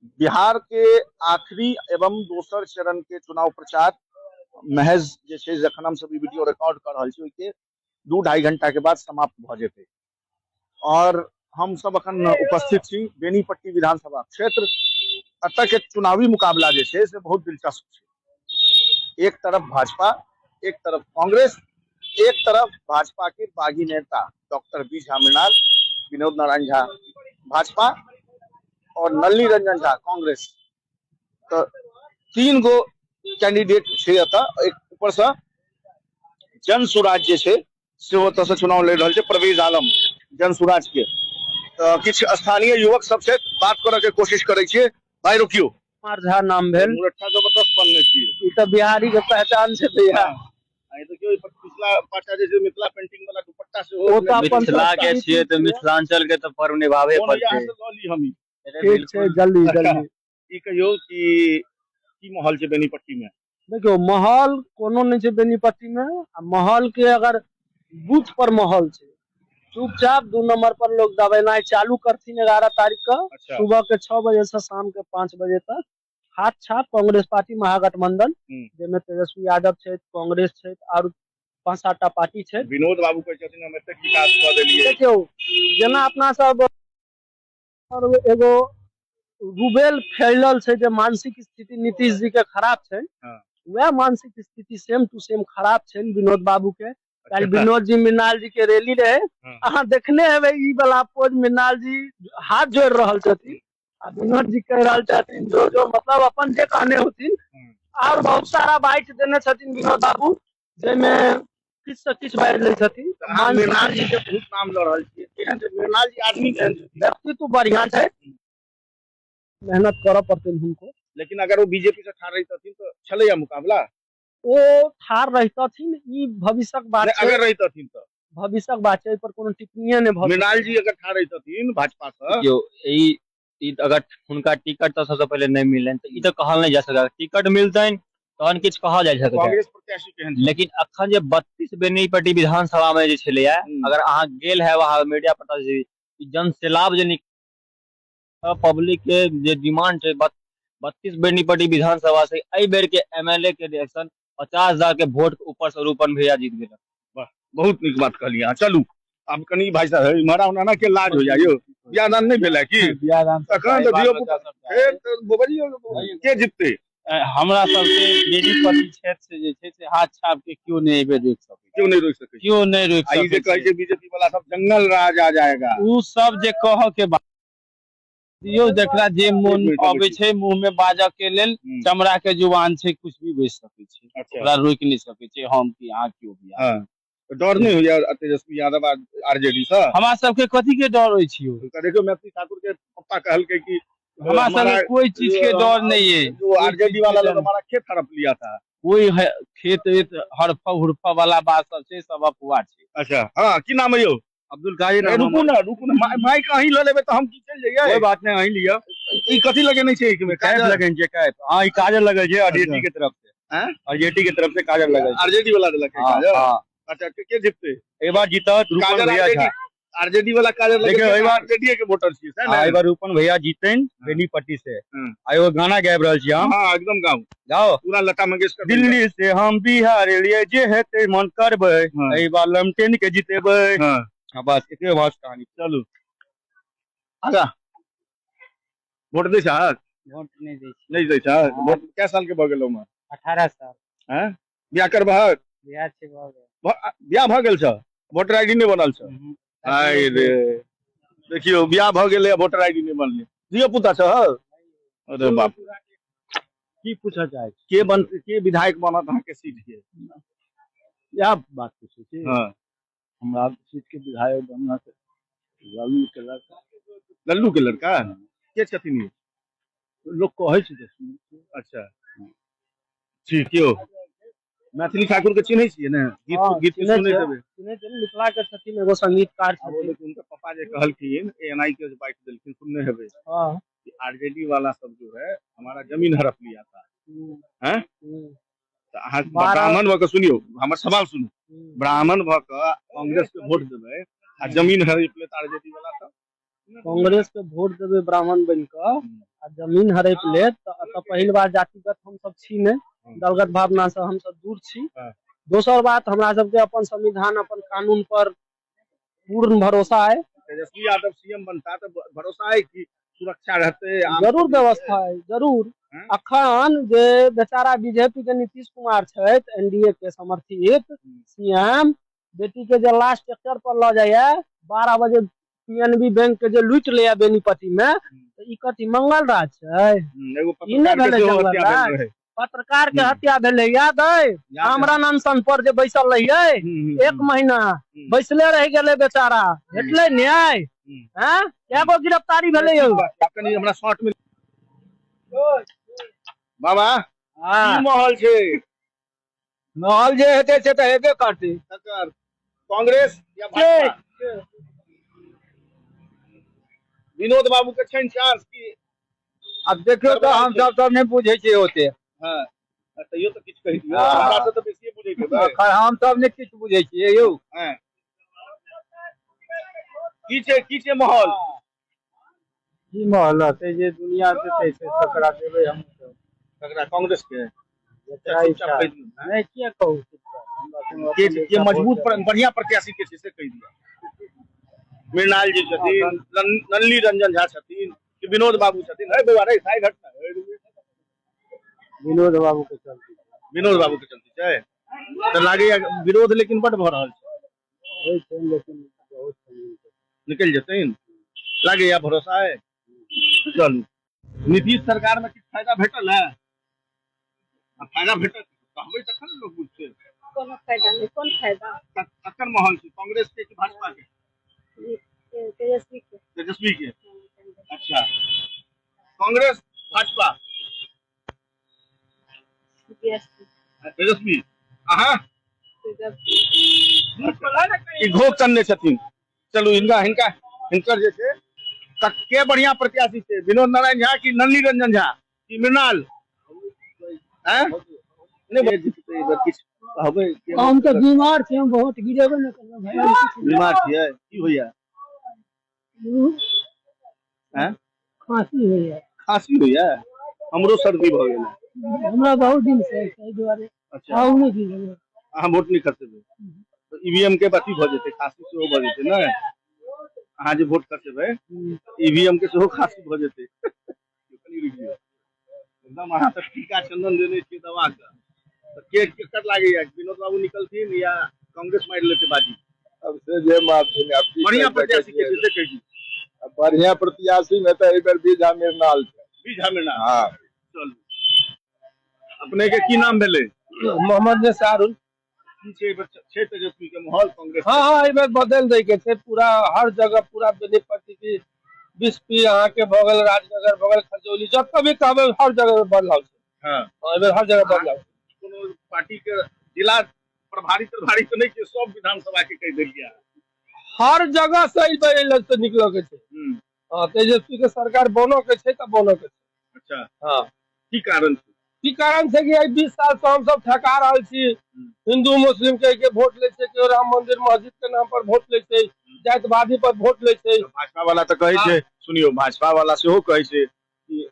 बिहार के आखिरी एवं दोसर चरण के चुनाव प्रचार महज जे छै, जखन हम सब ई वीडियो रिकॉर्ड कर रहल छी ओहिके 2-2.5 घंटा के बाद समाप्त भऽ जेतै। और हम सब अखन उपस्थित छी बेनीपट्टी विधानसभा क्षेत्र। एतऽ के चुनावी मुकाबला जे छै से बहुत दिलचस्प छै। एक तरफ भाजपा, एक तरफ कांग्रेस, एक तरफ भाजपा के बागी नेता डॉक्टर बी झा मृणाल, विनोद नारायण झा भाजपा और नलनी रंजन झा कांग्रेस। तो 3 गो कैंडिडेट छै एतऽ। एक ऊपर से जन सुराज जे छै सेहो ओतऽ से चुनाव लड़ि रहल छै, परवेज आलम जन सुराज के। तऽ किछु स्थानीय युवक सब छै, बात करऽ के कोशिश करै छियै। भाई रुकियो। कुमार झा नाम भेल। मुरट्ठा जबरदस्त बनने छियै। ई तऽ बिहारी के पहचान छै भैया। हाँ। आ ई देखियौ, ई पर पिछला पाछा जे छै मिथिला पेंटिंग वाला दुपट्टा सेहो। ओ तऽ अपन मिथिला के संस्कृति छियै तऽ छियै। मिथिलांचल के तऽ पर्व निभाबे फोन होइया पड़तै। अहाँ से लऽ ली हम ई। अरे ठीक छै, बिल्कुल। जल्दी जल्दी। ई कहियौ कि की माहौल छै बेनीपट्टी में? देखियौ, माहौल कोनो नहि छै बेनीपट्टी में। आ माहौल के अगर बूथ पर माहौल छै, चुपचाप 2 नंबर पर लोग दबेनाइ चालू करथिन 11 तारीख के। सुबह के 6 बजे से शाम के 5 बजे तक हाथ छाप कांग्रेस पार्टी महागठबंधन, जाहिमे तेजस्वी यादव छथि, कांग्रेस छथि और 5-7 टा पार्टी छै। विनोद बाबू कहै छथिन हम एतेक विकास कऽ देलियै। देखियौ, जेना अपना सब और एगो रुबेल फैलल छै जे मानसिक स्थिति नीतीश जी के खराब छै, वएह मानसिक स्थिति सेम टू सेम खराब छै विनोद बाबू के। काल्हि विनोद जी मृणाल जी के रैली रहे, अहाँ देखने हेबै ई वाला पोज, मृणाल जी हाथ जोड़ रहल छथिन आ विनोद जी कहि रहल छथिन जो जो मतलब अपन जे कहने होथिन। और बहुत सारा बाइट देने छथिन विनोद बाबू, जाहिमे किछु से किछु बाजि लै छथिन। तऽ अहाँ मृणाल जी के बहुत नाम लऽ रहल छियै, केहन छै मृणाल जी आदमी, केहन छथिन? व्यक्तित्व बढ़िया छै, मेहनत करऽ पड़तनि हुनको। लेकिन अगर ओ बीजेपी से ठाढ़ रहितथिन तऽ छलैया मुकाबला? ओ ठाढ़ रहितथिन ई भविष्यक बात नहि, छै। अगर रहितथिन तऽ भविष्यक बात छै, एहि पर कोनो टिप्पणीए नहि भऽ मृणाल जी अगर ठाढ़ रहितथिन भाजपा से। देखियौ, ई अगर हुनका टिकट तऽ सबसँ पहिले नहि मिललनि तऽ ई तऽ कहल नहि जा सकत। टिकट मिलतनि तहन किछु कहल जा सकैत है। कांग्रेस प्रत्याशी केहन छै? लेकिन अखन जे 32 बेनीपट्टी विधानसभा में जे छलैया, अगर अहाँ गेल है वहाँ मीडिया पर तऽ ई जन सैलाब जे पब्लिक के जे डिमांड छै, 32 बेनीपट्टी विधानसभा से एहि बेर के एमएलए के इलेक्शन 50,000 के वोट के ऊपर से रूपन भैया जीत गेल। वाह, बहुत नीक बात कहलियै अहाँ। चलू आब कनि भाई साहब इम्हर आउ ना, के लाज हो जाइयो। बियाह दान नहि भेल है की? बियाह दान सब तखन तऽ परिवार धियो बच्चा पुता सब फेर तऽ बजियौ, के जीततै? हमरा सबके बेनीपट्टी क्षेत्र से जे छै से हाथ छाप के केओ नहि एहि बेर रोकि सकै, केओ नहि रोकि सकै, केओ नहि रोकि आ ई जे सकै कहै छै बीजेपी वाला सब जंगल राज आ जाएगा, ओ सब जे कहऽ के बात दियौ, जकरा जे मोन एक मिनट, अबै छै मुंह में बाजऽ के लेल, चमड़ा के जुबान छै, कुछ भी बाजि सकै छै, ओकरा रोकि नहि सकै छै हम कि अहाँ केओ भी। हाँ, तऽ डर नहि होइया तेजस्वी यादव आरजेडी से? हमरा सबके कथी के डर होइ छै? तऽ देखियौ, मैथिली ठाकुर के पप्पा कहलकै कि हमरा सबके हमारा कोई चीज के डर नहीं है। जो आरजेडी वाला लोग हमारा खेत हड़प लिया था। कोई खेत वेत हड़फा हुड़फा वाला बात सब छै, सब अफवाह छै। अच्छा, हाँ, की नाम है यौ? अब्दुल कादिर। ए, रुकू ना, रुकू ना, माइक अहीं लऽ लेबै तऽ हम की चलि जइयै? कोई बात नहीं, अहीं लिअ। ई कथी लगेने छै एहिमे? कैप लगेने छै, कैप। हाँ, ई काजल लगल छै आरजेडी के तरफ से। हैं? आरजेडी के तरफ से काजल लगल छै। आरजेडी वाला देलक है हाँ, काजल? हाँ। अच्छा, के जीतते? एहि बार जीतत रूपन काजल भैया आरजेडी झा। आरजेडी वाला काजल लगेने देखियौ, एहि बार आरजेडी के वोटर छियै सएह हाँ, ने? एहि बार रूपन भैया जीतनि बेनीपट्टी से। आ एगो गाना गाबि रहल छी हम। हाँ, एकदम गाउ। गाओ। पूरा लता मंगेशकर बनि दिल्ली से हम बिहार एलियै, जे हेतै मन करबै, एहि बार लमटेन के जितेबै। हाँ, बस एतबे बात कहानी। चलू आगा। वोट दै छहक? वोट नहि दै छी। नहि दै छहक? वोट कै साल के भऽ गेल उमर? 18 साल। हैं, बियाह करबहक? बियाह छै, भऽ गेल। बियाह भऽ गेल छौ, वोटर आईडी नहि बनल छौ? आइ रे, देखियौ, बियाह भऽ गेलै, वोटर आईडी नहि बनलै। धियो पुता छौ? अरे बाप। की पूछऽ चाहै छी? के बन, के विधायक बनत अहाँके सीट के? इएह बात पूछै छी? हाँ। हमरा सीट के विधायक बनत लल्लू के लड़का। लल्लू के लड़का के छथिन ई? लोक कहै छै तऽ सुनै छियै। अच्छा, ठीक यौ। मैथिली ठाकुर के चिन्है छियै ने? गीत हाँ, गीत चिन्है सुनैत छियै। हेबै। चिन्है छियै, मिथिला के छथिन, एगो संगीतकार आब ओ छथिन। देखियौ, हुनकर पापा जे कहलखिन, एएनआई के जे बाइट देलखिन, सुनने हेबै कि आरजेडी वाला सब जो है हमारा जमीन हड़प लिया था। हैं? तऽ अहाँ ब्राह्मण भऽ कऽ, सुनियौ हमर सवाल सुनू, ब्राह्मण भऽ कऽ कांग्रेस के वोट देबै आ जमीन हड़प लेत आरजेडी वाला तऽ? कांग्रेस के वोट देबै ब्राह्मण बनि कऽ आ जमीन हड़पि लेत, तऽ एतऽ पहिल बात जातिगत हमसब छी नहि, दलगत भावना से हमसब दूर छी। दोसर बात, हमरा सबके अपन संविधान, अपन कानून पर पूर्ण भरोसा है। तेजस्वी यादव सीएम बनता तऽ भरोसा है कि सुरक्षा रहतै? जरूर व्यवस्था है, जरूर। अखन जे बेचारा बीजेपी के नीतीश कुमार छथि, एनडीए के समर्थित सीएम, बेटी के जे लास्ट ट्रैक्टर पर लऽ जाइया, 12 बजे पीएनबी बैंक के जे लूटि लैया बेनीपट्टी में, तऽ ई कथी मंगल राज छै? एगो ई नहि पत्रकार के भेलै सेहो जंगल हत्या भेल राज। रहै। पत्रकार के हत्या भेलै, याद अइ? याद आमरण अनशन पर जे बैसल रहियै, एक महीना बैसले रहि गेलै बेचारा, भेटलै न्याय? हैं, कए गो गिरफ्तारी भेलै यौ? कनि हमरा शॉर्ट में बाबा। हाँ। की माहौल छै? माहौल जे हेतै से तऽ हेबे करतै। ककर, कांग्रेस या भाजपा? विनोद बाबू के छनि चांस की? आब देखियौ, तऽ हमसब सब नहि बुझै छियै ओते। हाँ, तैयो तऽ किछु कहि दियौ। हाँ। हमरा से तऽ बेसिए बुझैत हेबै। एखन हमसब नहि किछु बुझै छियै यौ। हाँ। की छै, की छै माहौल? की माहौल रहतै? जे दुनिया देतै से तकरा देबै हम। ककरा, कांग्रेस के? जकरा चुपचाप इच्छा। कहि दियौ ने। नहि, किया कहू चुपचाप? हमरा कोनो के अपन के इच्छा मजबूत वोट देबै। बढ़िया प्रत्याशी के छै से कहि दियौ। मृणाल जी छथिन, नलनी रंजन झा छथिन कि विनोद बाबू छथिन? हे बौआ रे, साइड हट ना। विनोद बाबू के चलते। विनोद बाबू के चलते छै तऽ लागैया विरोध लेकिन बड भऽ रहल छै। होइ छै, लेकिन बहुत कम। निकलि जेतनि लागैया, भरोसा है? चलू, नीतीश सरकार में किछु फायदा भेटल है? आ फायदा भेटल कहबै तखन ने लोक बुझतै। कोनो फायदा नहि, कोन फायदा? ककर माहौल छै, कांग्रेस के कि भाजपा के? तेजस्वी के। तेजस्वी के, अच्छा। कांग्रेस, भाजपा? तेजस्वी। अहाँ? तेजस्वी। ई घोघ तनने छथिन। चलू, हिनका हिनका हिनकर जे छै, के बढ़िया प्रत्याशी छै, विनोद नारायण झा कि नलनी रंजन झा कि मृणाल? हैं, नहि जीततै एहि बेर? किछु कहबै के? हम तऽ बीमार छी, हम वोट गिरेबे नहि करबै भाई, हम किछु बीमार छियै? की होइया? हैं? खांसी होइया। खांसी होइया? हमरो सर्दी भऽ गेल है। हमरा बहुत दिन से है, ताहि दुआरे। आउ, नहि गिरेबै। अहाँ वोट नहि खसेबै तऽ ईवीएम के अथी भऽ जेतै, खांसी सेहो भऽ जेतै ने? अहाँ जे वोट खसेबै, ईवीएम के सेहो खांसी भऽ जेतै। कनि रुकि जाउ। एकदम अहाँ तऽ टीका चंदन देने छियै दवा के। तऽ के केकर लागैया, विनोद बाबू निकलथिन या कांग्रेस मारि लेतै बाजी? अब से जे मारथिन, अब की बढ़िया कहि सकै प्रत्याशी के छियै? छै से कहि दियौ। अब बढ़िया प्रत्याशी में तऽ एहि बेर बीजा मृणाल छै। बीज मृणाल? हाँ। चलू, अपने के की नाम भेलै? मोहम्मद निसारुल। की छै एहि बेर, छै तेजस्वी के माहौल, कांग्रेस? हाँ हाँ, एहि बेर बदलि दै के छै पूरा, हर जगह, पूरा बेनीपट्टी की बिस्पी अहाँके भऽ गेल, राजनगर भऽ गेल, खजौली, जतऽ भी कहबै हर जगह बदलाव छै। एहि बेर हर जगह बदलाव छै। कोनो पार्टी के जिला प्रभारी प्रभारी तऽ नहि छै, सब विधानसभा के कहि देलियै। हर जगह से एहि बेर एहि से निकलऽ के छै। हाँ, तेजस्वी के सरकार बनऽ के छै तऽ बनऽ के छै। की कारण छै? की कारण छै कि एहि 20 साल से हमसब ठका रहल छी। हिंदू मुस्लिम कहि के वोट लै छै केओ, राम मंदिर मस्जिद के नाम पर वोट लै छै, जातिवादी पर वोट लै छै। भाजपा वाला तऽ कहै छै, सुनियौ, भाजपा वाला सेहो कहै छै कि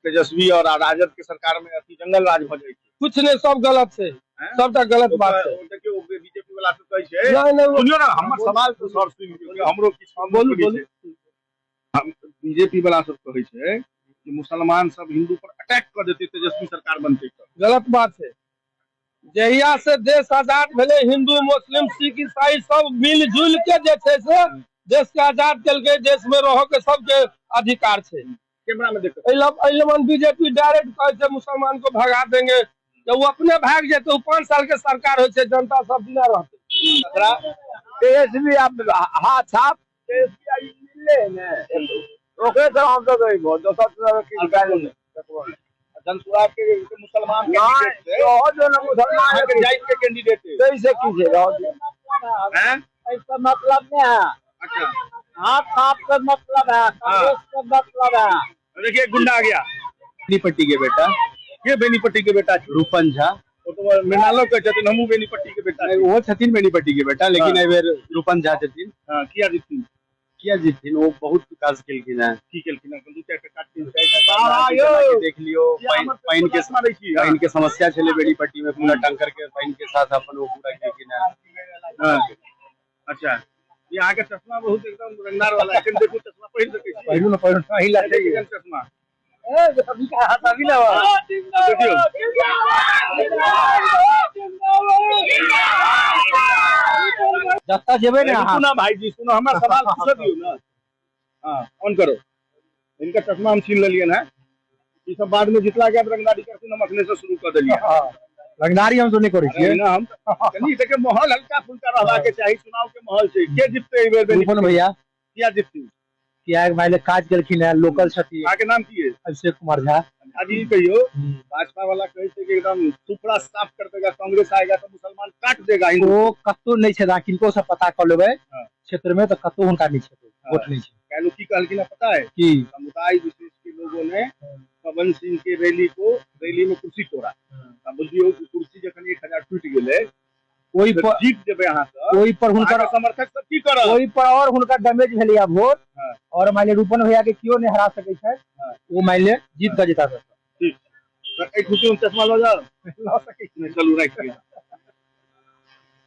तेजस्वी और राजद के सरकार में अथी जंगल राज भऽ जाइ छै। कुछ नहि, सब गलत छै। सबटा गलत बात छै। ओ देखियौ, बीजेपी वाला सब कहै छै। नहि नहि, सुनियौ ने, हमर सवाल तऽ सर सुनि लियौ, हमरो किछु बोलू, बोलू। बीजेपी वाला सब कहै छै कि मुसलमान सब हिंदू पर अटैक कऽ देतै तेजस्वी सरकार बनतै तऽ। गलत बात छै। जहिया से देश आजाद भेलै, हिंदू मुस्लिम सिख ईसाई सब मिल जुल के जे छै से देश के आजाद केलकै। देश में रहऽ के सबके अधिकार छै। कैमरा में देखो। एहि लमन बीजेपी डायरेक्ट कहै छै मुसलमान को भगा देंगे, तऽ ओ अपने भागि जेतै। ओ 5 साल के सरकार होइ छै, जनता सब दिना रहतै। तेजस्वी आब हाथ छाप तेजस्वी आई मिलले है ने, ओकरे तरफ हम सब वोट, दोसर तरफ की नहीं। जनसुराज के मुसलमान कैंडिडेट छै। रहो जो ना मुसलमान। अहाँके जाति के कैंडिडेट है। कैसे की छै, रहो दियौ। हैं? ऐसा मतलब नहीं है। हाथ साफ का मतलब है, कांग्रेस का मतलब है। देखिए, गुंडा आ गया। बेनीपट्टी के बेटा। के बेनीपट्टी के बेटा छै? रूपन झा। ओ तऽ मृणालो कहै छथिन हमहूँ बेनीपट्टी के बेटा छी। ओहो छथिन बेनीपट्टी के बेटा, लेकिन एहि बेर रूपन झा छथिन। हाँ, किया जीतथिन? किया जीतथिन? ओ बहुत विकास केलखिन हेँ। की केलखिन हँ? दू चारि टा, तीन चारि टा। जेनाकि देख लियौ, पानि के मारै छी। पानि के समस्या छलै बेनीपट्टी में, पूरा टंकर के पानि के साथ अपन ओ पूरा केलखिन हेँ। हाँ। अच्छा, ई अहाँके चश्मा बहुत एकदम रंगदार वाला है। एखन देखू, चश्मा पहिर सकै छी? पहिरू ने, पहिरू, अही ला देखियौ चाहिए। केहन चश्मा। देखियौ। जतऽ जेबै ने रुकू अहाँ। ना भाईजी, सुनो, हमरा सवाल पूछ दियौ ने। हाँ, ऑन करो। इनका चश्मा हम छीन लेलियनि है। ई सब बाद में जितला के बाद रंगदारी करथिन, हम अखने से शुरू कर देलियै। रंगदारी हम तो नहीं करै अरे छियै। ना, हम कनि देखियौ, माहौल हल्का फुल्का रहबाक चाही, चुनाव के माहौल छै। के जीतते एहि बेर? रूपन भैया। किया जीतती? किया मानि लिअ काज केलखिन हेँ, लोकल छथिन। अहाँके नाम की है? अभिषेक कुमार झा। झाजी, कहियो, भाजपा वाला कहै छै कि एकदम सुपड़ा साफ कर देगा, कांग्रेस आएगा तो मुसलमान काट देगा हिंदू। ओ कतौ नहि छै, अहाँ किनको से पता कऽ लेबै क्षेत्र में तऽ कतौ हुनका नहि छै, वोट नहि छै। काल्हि की कहलखिन है, पता है? की? समुदाय विशेष के लोगों ने पवन सिंह के रैली को, रैली में कुर्सी तोड़ा। अब बुझियौ कि कुर्सी जखन 1000 टूटि गेलै, ओहि तऽ पर जीत जेबै अहाँ सब, ओहि पर हुनकर अहाँके समर्थक सब की करत? ओहि पर और हुनकर डैमेज भेलैया वोट। और मानि लिअ रूपन भैया के केओ नहि हरा सकै छै। ओ मानि लिअ जीत कऽ जेता। ठीक, तऽ एहि खुशी में चश्मा लऽ जाउ। लऽ सकै छी। नहि, चलू, राखि दियौ।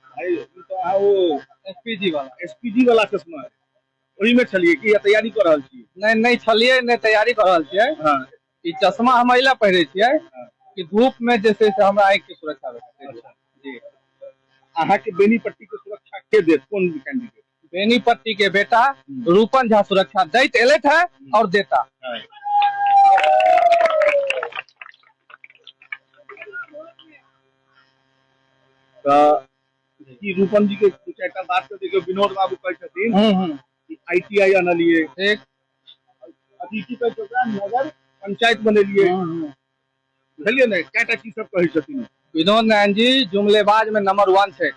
अरे, ई तऽ अहाँ ओ एसपीजी वाला। एसपीजी वाला चश्मा है, ओहिमे छलियै कि या तैयारी कऽ रहल छी? नहि, नहि छलियै, नहि तैयारी कऽ रहल छियै। ई चश्मा हम एहि लए पहिरै छियै कि धूप में जे छै से हमरा आँखि के सुरक्षा भेटतै जी। अहाँके बेनीपट्टी के सुरक्षा के देत, कोन कैंडिडेट? बेनीपट्टी के बेटा रूपन झा सुरक्षा दैत एलथि है और देता। तऽ की रूपन जी के दू चारिटा बात तऽ देखियौ, विनोद बाबू कहै छथिन कि आईटीआई अनलियै, अथी की कहै छै ओकरा, नगर पंचायत बनेलियै, बुझलियै ने? कएटा चीज सब कहै छथिन। विनोद नारायण जी जुमलेबाज में नंबर 1 छै।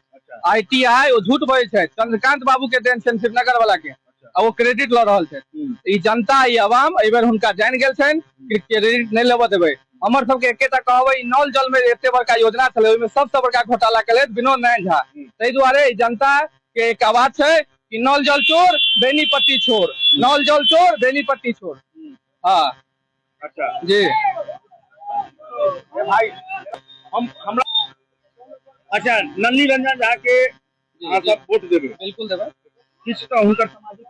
आईटीआई ओ झूठ बजै छै, चंद्रकांत बाबू के देन छनि श्रीनगर वाला के, आ ओ क्रेडिट लऽ रहल छै। ई जनता, ई अवाम एहि बेर हुनका जानि गेल छनि कि क्रेडिट नहि लेबऽ देबै। हमर सबके एकेटा कहबै, ई नल जल में एते बड़का योजना छलै, ओहिमे सबसँ बड़का घोटाला केलथि विनोद नारायण झा। ताहि दुआरे ई जनता के एक आवाज छै कि नल जल चोर बेनीपट्टी छोड़, नल जल चोर बेनीपट्टी छोड़। हाँ। जी। ए भाई, हम हमरा अच्छा, नन्नी रंजन झा के अहाँ सब वोट देबै? बिल्कुल देबै। किछु तऽ हुनकर सामाजिक,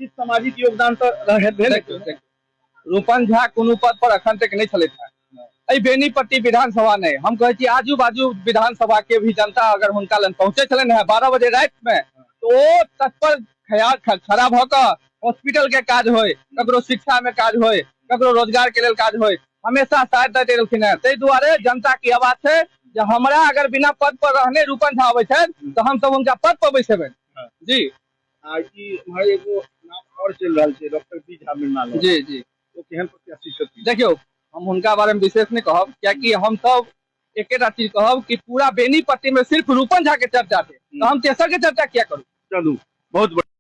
किछु सामाजिक योगदान तऽ रहे भेल। देखियौ, देखियौ, रूपन झा कोनो पद पर अखन तक नहि छलथि हेँ। एहि बेनीपट्टी विधानसभा नहि, हम कहै छी आजू बाजू विधानसभा के भी जनता अगर हुनका लग पहुँचे छलनि हेँ 12 बजे राति में, तऽ ओ तत्पर खड़ा भऽ कऽ हॉस्पिटल के काज होय, ककरो शिक्षा में काज होय, ककरो रोजगार के लेल काज होय, हमेशा साथ दैत एलखिन हेँ। ताहि दुआरे जनता के आवाज छै जे हमरा अगर बिना पद पर रहने रूपन झा अबै छथि तऽ हमसब हुनका पद पर बैसेबनि जी। आ ई एम्हर एगो नाम और चलि रहल छै, डॉक्टर बी झा मृणाल। जी जी। ओ केहन प्रत्याशी छथिन? देखियौ, हम हुनका बारे में विशेष नहि कहब, कियाकि हम सब एकेटा चीज कहब कि पूरा बेनीपट्टी में सिर्फ रूपन झा के चर्चा छै, तऽ हम तेसर के चर्चा किया करू? चलू, बहुत बढ़िया।